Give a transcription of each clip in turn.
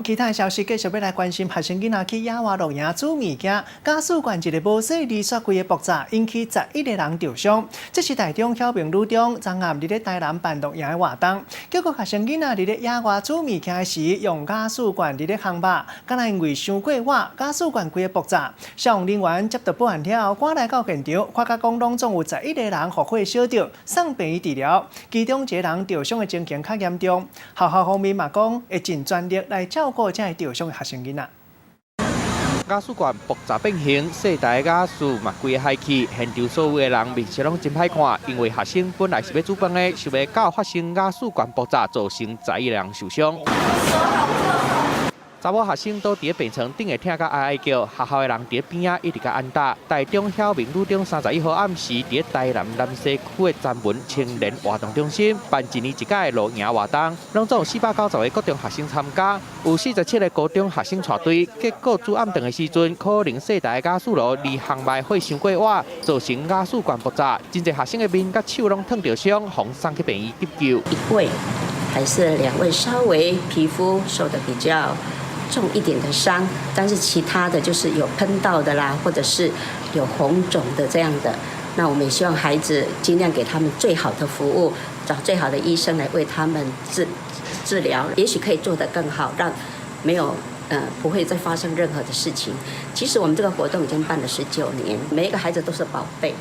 其他消息繼續欲來關心學生囡仔去野外露營煮物件，瓦斯罐一个無細膩煞規个爆炸，引起11個人著傷。這是台中曉明女中昨暗佇咧台南辦露營的活動，結果學生囡仔佇咧野外煮物件時，用瓦斯罐佇咧烘肉，敢若因為傷過熱，瓦斯罐規个爆炸。消防人員接到報案了後，趕來到現場，發覺講攏總有十一個人予火燒著，送病院治療，其中一個人著傷的情形較嚴重。學校方面嘛講會盡全力來照顧這个著傷的學生囡仔。瓦斯罐爆炸變形，細台瓦斯嘛規个海去，現場所有的人面色攏真歹看，因為學生本來是欲煮飯的，想袂到發生瓦斯罐爆炸，造成十一个人受傷。查某學生倒佇咧病床頂會疼甲哀哀叫，學校的人佇咧邊仔一直共按打。台中曉明女中31號暗時，佇咧台南南西區的詹文青年活動中心辦一年一屆的露營活動，攏總有490個國中學生參加，有47個高中學生帶隊。結果煮暗頓的時陣，可能細台瓦斯爐離烘肉火傷過熱，造成瓦斯罐爆炸，真濟學生的面佮手攏燙著傷，予送去病院急救。一位還是兩位，稍微皮膚受得比較重一點的傷，但是其他的就是有噴到的啦，或者是有紅腫的這樣的。那我們也希望孩子盡量給他們最好的服務，找最好的醫生來為他們治療，也許可以做得更好，讓沒有不會再發生任何的事情。其實我們這個活動已經辦了19年，每一個孩子都是寶貝，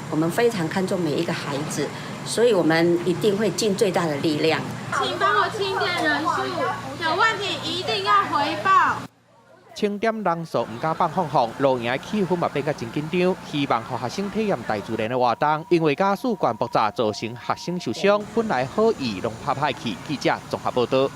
我們非常看重每一個孩子，所以我們一定會盡最大的力量。請幫我清點人數，有問題一定要回報。清點人數毋敢放放放，露營的氣氛嘛變甲真緊張，希望予學生體驗大自然的活動。因為瓦斯罐爆炸造成學生受傷，本來好意攏拍歹去。記者綜合報道。